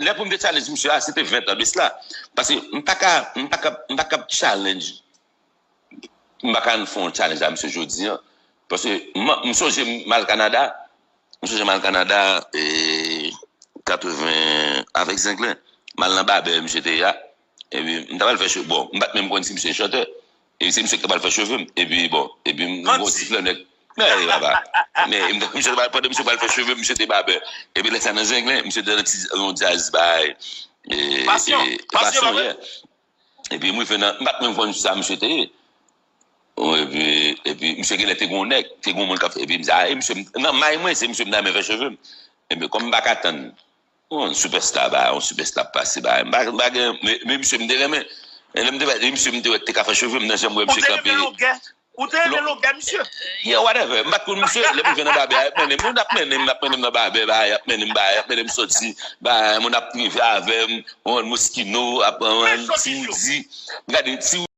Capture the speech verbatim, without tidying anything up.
Lè pou m te challenge misye a, se te ven tan de sila. Paske m pa ka, m pa ka, m pa ka challenge, m pa ka fè yon challenge a misye jodi an. Paske m, m sonje m al Kanada, m sonje m al Kanada, e, katreven, avèk Zenglen. M al nan babè misye te ye a. Epi, m ta pral fè cheve. Bon, m pa t menm konn si misye chantè. Epi, se misye ki ta pral fè cheve m. Epi, bon, epi, m gon ti flannè. Men, papa. Men, m, misye te pral, pandan misye pral fè cheve m, misye te babè. Epi, lè sa nan Zenglen, misye te nan ti, yon jazz bay. E, pasyon, e, pasyon, pasyon, babè. Yeah. Epi, m rive nan, m pa t menm konn sa misye te ye. Epi, epi, misye genlè te gon nèg, te gon moun k ap fè. Epi, m di, a, e misye, m, nan may mwen, se misye m ta renmen fè cheve m. Epi, kòm m pa ka tann, yon sipèsta ba, yon sipèsta ap pase ba. M pa, m pa gen, men, men misye m te renmen. E lè m te wè, e misye m te wè te ka fè cheve m, nan jan m wè misye kanpe. Ou te renmen longè? Ou te renmen longè, misye? Yeah, whatever. M pa t konn misye, lè m rive nan babè a, y ap mennen m, moun ap mennen m, y ap mennen m nan babè, ba, y ap mennen m, ba, y ap mennen m soti, ba, moun ap rive avè m, yon Moschino, ap, yon Ti Woody. Gade, Ti